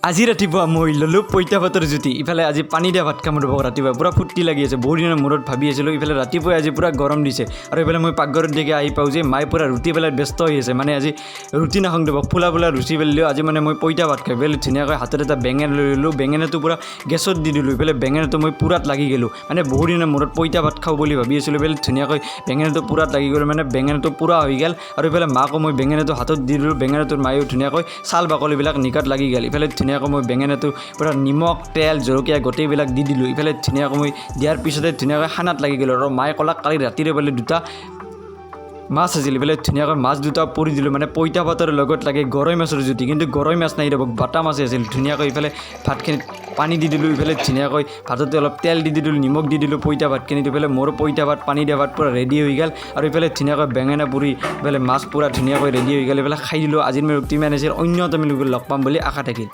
আজি ৰাতিপুৱা মই ল'লোঁ পইতা ভাতৰ জুতি। ইফালে আজি পানী দিয়া ভাত খাম ৰ'ব। ৰাতিপুৱা পূৰা ফূৰ্তি লাগি আছে। বহুত দিনৰ মূৰত ভাবি আছিলোঁ। ইফালে ৰাতিপুৱাই আজি পূৰা গৰম দিছে আৰু ইফালে মই পাকঘৰত দেখি আহি পাওঁ যে মায়ে পূৰা ৰুটি পেলাই ব্যস্ত হৈ আছে। মানে আজি ৰুটি নাখাওঁ দিব, ফুলা ফুলা ৰুচি পেলিলেও আজি মানে মই পইতা ভাত খাই পেলাই ধুনীয়াকৈ হাতত এটা বেঙেনা লৈ ল'লোঁ। বেঙেনাটো পূৰা গেছত দি দিলোঁ। ইফালে বেঙেনাটো মই পূৰাত লাগি গ'লোঁ। মানে বহু দিনৰ মূৰত পইতা ভাত খাওঁ বুলি ভাবি আছিলোঁ। ইফালে ধুনীয়াকৈ বেঙেনাটো পূৰাত লাগি গ'ল, মানে বেঙেনাটো পূৰা হৈ গ'ল। আৰু ইফালে মাকো মই বেঙেনাটো হাতত দি দিলোঁ। বেঙেনাটোৰ মায়েও ধুনীয়াকৈ ছাল বাকলিবিলাক নিকাত লাগি গ'ল। ইফালে ধুনীয়াকৈ মই বেঙেনাটো পূৰা নিমখ, তেল, জলকীয়া গোটেইবিলাক দি দিলোঁ। ইফালে ধুনীয়াকৈ মই দিয়াৰ পিছতে ধুনীয়াকৈ খানাত লাগি গ'লোঁ। আৰু মায়ে ক'লাক কালি ৰাতিৰে বোলে দুটা মাছ আছিল। ইফালে ধুনীয়াকৈ মাছ দুটা পুৰি দিলোঁ। মানে পইতা ভাতৰ লগত লাগে গৰৈ মাছৰ জুতি, কিন্তু গৰৈ মাছ নাই ৰ'ব, বাটা মাছেই আছিল। ধুনীয়াকৈ ইফালে ভাতখিনিত পানী দি দিলোঁ। ইফালে ধুনীয়াকৈ ভাততে অলপ তেল দি দিলোঁ, নিমখ দি দিলোঁ পইতা ভাতখিনিত। ইফালে মোৰ পইতা ভাত, পানী দিয়া ভাত পূৰা ৰেডি হৈ গ'ল। আৰু ইফালে ধুনীয়াকৈ বেঙেনা পুৰি, ইফালে মাছ পূৰা ধুনীয়াকৈ ৰেডি হৈ গ'ল। ইফালে খাই দিলোঁ। আজিৰ মোৰ ইমান আছিল। অন্য এটা লগ পাম বুলি আশা থাকিল।